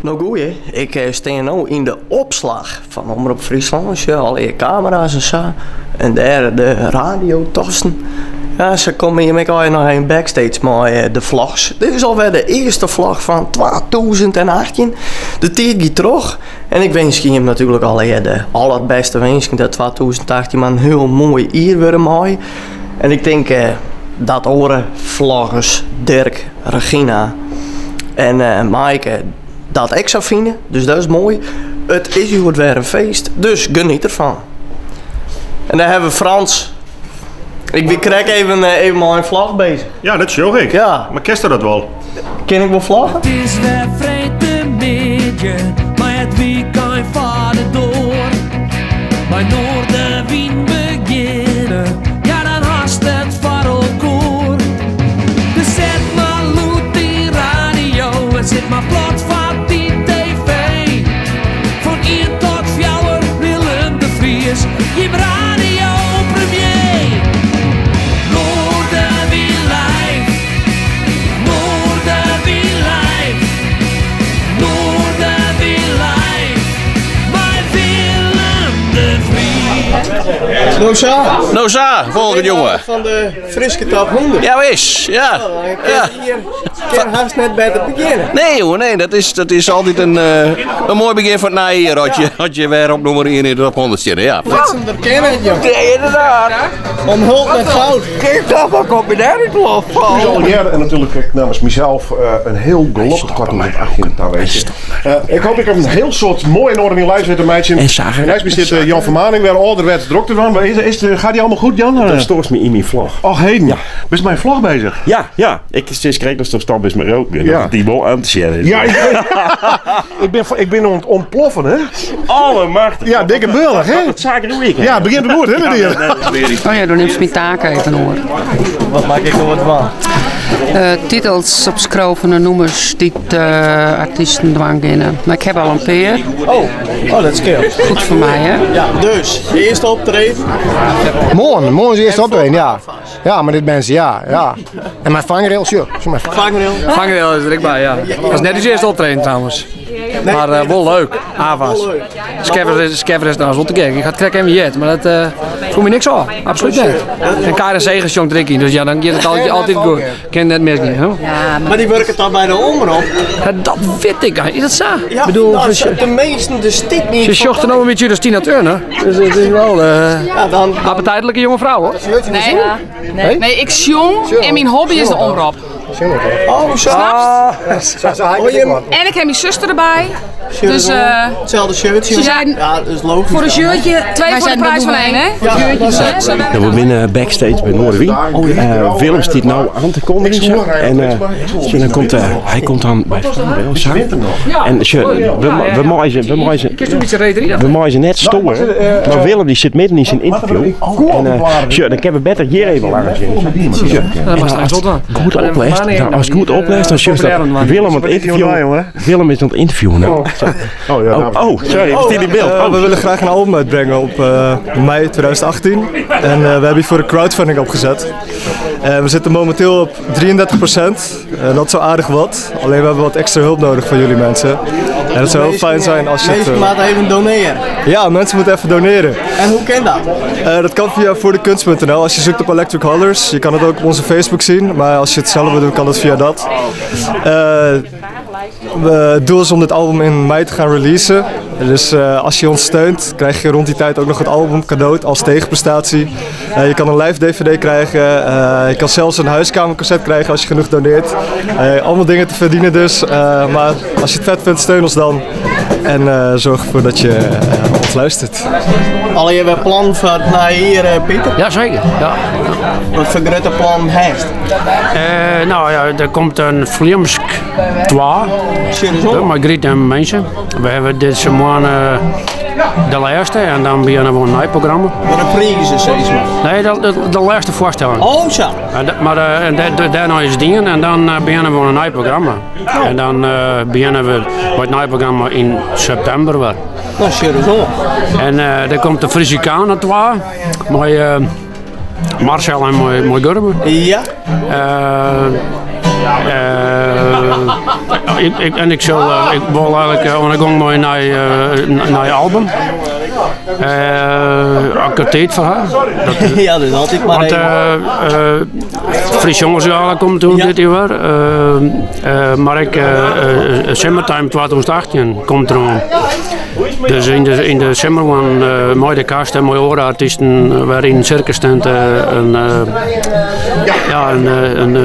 No goeie, ik stean no yn de opslach fan Omrop Fryslân. Sjoch, allegear kamera's en sa. En dêr de radiotassen. Ja, se komme hjir ek allegear noch even backstage mei de vlogs. Dit is alwer de earste vlog fan 2018. De tiid giet troch en ik winskje jim natuerlik allegear de allerbêste winsken dat 2018 mar in hiel moai jier wurde mei. En ik tink dat oare vloggers, Dirk, Regina en Maaike, dat ek sa fine. Dus dat is moai. It is hjoed wer in feest, dus geniet derfan. En dêr hawwe we Frans. Ik wie krekt even, even mei in vlog bezich. Ja, dat sjoch ik. Ja. Mar kinsto dat wol? Kin ik wol vlogge? It is wer freedtemiddei, mei it wykein foar de doar. Mei Noardewyn begjinne, ja dan hast it foar elkoar. Dus set mar lûd dyn radio en sit mar plat foar dyn TV. Fan ien tot fjouwer, Willem de Vries, jim radiopremier. Noardewyn live, Noardewyn live, Noardewyn live, mei Willem de Vries. No sa. No sa, folgjende jonge. Fan de Fryske Top 100. Ja, wis, ja. Ja. Kin hast net better begjinne. Nee, jonge, nee, dat is altyd in moai begjin fan it nije jier as je wer op nûmer 1 yn de top 100 steane. Ja. Flitsen der kennen, joh. Nee, inderdaad. Omhuld met goud. Kijk toch, waar kom je daar in het U allegear en natuerlik ek namens mysels in hiel gelokkich 2018 tawinske. Ik hoop ek in hiel soad moaie Noardewyn Live te meitsjen. En Sager. Neist my sit Jan Vermaning wer âlderwets drok te dwaan. Is, is, gaat die allemaal goed, Jan? Do stoarst my yn myn vlog. Och heden. Ja. Bist mei in vlog bezich? Ja, ja. Ik sis krekt datsto stoppe bist mei roken. Ja. Dat dy wol oan te sjen is. Ja, ik bin oan it ûntploffen, hè? Allemachtig. Ja, dikke bulch, hè? Dat zaak doe ik. Ja, begjint it goed, hè, menear? Oh ja, do nimst myn taak even oer. Wat moat ik oer dwaan? Titels opskriuwe fan de nûmers dy't de artysten dwaan kinne. Mar ik haw al in pear. Oh, oh dat skeelt. Goed foar my, hè? Ja, dus, earste optreden. Moarn, moarn is it earste optreden, ja. Ja, mei dit bandsje, ja, ja. En mei Vangrail, sjoch, sjoch mei Vangrail. Vangrail is der ek by, ja. Dat is net ús earste optreden trouwens. Mar uh, wol leuk, AFAS. Skeffer is, Skeffer is trouwens wol te gek. Ik ha it krekt even heard, mar dat uh, foel my niks ôf. Absolút net. En Karin Segers sjongt der ek yn, dus ja, dan giet it altyd, altyd goed. Kin net misgean. Hè? Ja, maar dy wurket dan by de omrop? Ja, dat wit ik Is dat sa? Ja, bedoel, nou, ze, tenminsten, de stiet niet. Se sjocht der no in bytsje út as Tina Turner. Dus it is wol uh, ja, dan, dan, appetijtelijke jonge frou hoor. Nee, nee. nee ik sjong en myn hobby is de omrop. Oh, zo. Snapst? En ik ha myn suster derby. Dus, uh, Hetzelfde shirtje. Ze zeiden, ja, dat is logisch. Foar in shirtje, twee foar de priis fan één, hè? Ja, we binne backstage by Noardewyn. Uh, Willem stiet no oan te kondigjen. En uh, dan komt, uh, hy komt dan by Vangrail sa. En sjoch, we meie we meie we meie se net stoaren. Mar Willem dy sit midden yn syn ynterview. En uh, sjoch, dan kinne we better hjir even langs. Sjoch, en ast goed oplest, dan, ast goed oplest, dan sjochst dat Willem oan it ynterviewen. Willem is oan it ynterviewen. No. Oh, ja, oh, oh, sorry, we stiet yn byld. Oh. We willen graag een album uitbrengen op uh, mei 2018. En uh, we hebben hiervoor een crowdfunding opgezet. En we zitten momenteel op 33 procent. Dat is al aardig wat. Alleen we hebben wat extra hulp nodig van jullie mensen. En het zou heel fijn zijn als je het... Mensen moeten even doneren. Ja, mensen moeten even doneren. En hoe kan dat? Dat kan via voordekunst.nl. Als je zoekt op Electric Hollers. Je kan het ook op onze Facebook zien. Maar als je het zelf wil doen, kan dat via dat. Het doel is om dit album in mei te gaan releasen. Dus als je ons steunt, krijg je rond die tijd ook nog het album cadeau als tegenprestatie. Je kan een live DVD krijgen, je kan zelfs een huiskamerconcert krijgen als je genoeg doneert. Allemaal dingen te verdienen dus. Maar als je het vet vindt, steun ons dan. En zorg ervoor dat je ons luistert. Al je wer plan foar it nije jier, Pieter? Jaseker, ja. Wat foar grutte plannen hast? No ja, der komt in Fluemsk 2 mei Gryt en Minze. We hawwe dizze moanne de lêste en dan begjinne we oan in nij programma. De reprise sis mar? Nee, de lêste foarstelling. Oh sa. Mar dêrnei is it dien en dan begjinne we oan in nij programma. En dan begjinne we mei it nije programma yn septimber wer. No, sjoch ris oan. En der komt de Frisicana 2 mei Marcel en mei Gurbe. Ja. En ik sil, ik wol eigenlik oan de gong mei in nij album. As ik der tiid foar ha. Ja, dat is altyd mar Want Frysk Sjongersgala komt natuerlik dit jier wer. Mar ek Simmertime 2018 komt deroan. Dus yn de, yn de simmermoannen mei de kast en mei oare artysten wer yn in sirkustint in, ja, in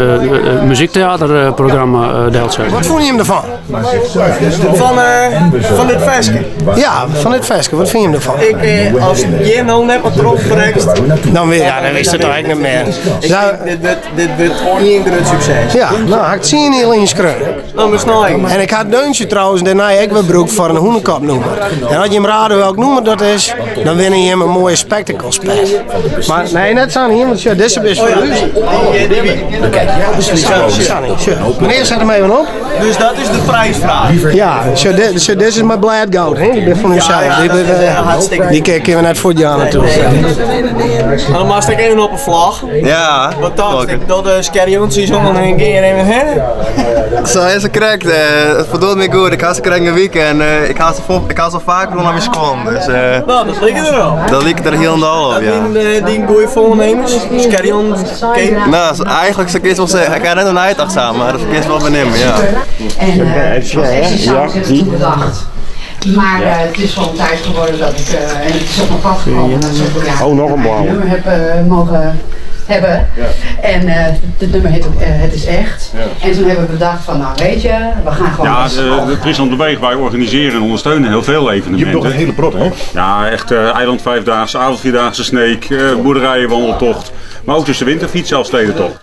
muzykteaterprogramma delsette. Wat fûnen jim derfan? Fan, fan dit ferske? Ja, fan dit ferske. Wat fine jim derfan? Ik, as hjir no net wat trochbrekst... Dan, ja, dan witst it eigentlik net mear. Ik tink, dit wurdt, dit wurdt ien grut sukses. Ja, no, ha ik tsien jier lyn skreaun. En ik ha it deuntsje trouwens dêrnei ek wer brûkt foar in hûnekopnûmer. En as jim rade welk nûmer dat is, dan winne jim in moaie spektakelspet. Mar nee, net sa'n ien, want sjoch, dizze is foar ús. Sa'n ien, sjoch. Menear, set him even op. Dus dat is de prijsvraag. Ja, sjoch, dit, is mei blêdgoud, hè? Die binne fan ús Die, binne, die kinne we net fuortjaan natuerlik. Dan moatst ek even op 'e vlog. Ja. Wat tochtst? Ik doch de skerjontsjes om en gean even hinne. Sa is it krekt. It foldocht my goed. Ik ha se krekt in wike en ik ha se ik ha se al faker oan myn skuon. Dus, no, dat liket derop. Dat liket der hielendal op, ja. Dat dyn goede foarnimens? Skerjon keapje? No, eigentlik sa kinst wol sizze. Ik ha net oer neitocht sa, mar dat kinst wol benimme, ja. En uh, als toen bedacht. Maar uh, het is wel een tijd geworden dat ik, uh, en het is op mijn pad gekomen dat ik ja, oh, nog een blauwe. nummer heb uh, mogen hebben. Ja. En uh, het nummer heet ook Het is echt. Ja. En toen hebben we bedacht van, nou weet je, we gaan gewoon... Ja, de, de Friesland Beweegt, wij organiseren en ondersteunen heel veel evenementen. Je hebt nog een hele prot, hè? Ja, echt uh, eiland vijfdaagse, avondvierdaagse Sneek, boerderijenwandeltocht. Maar ook dus de winterfiets zelfstedentocht.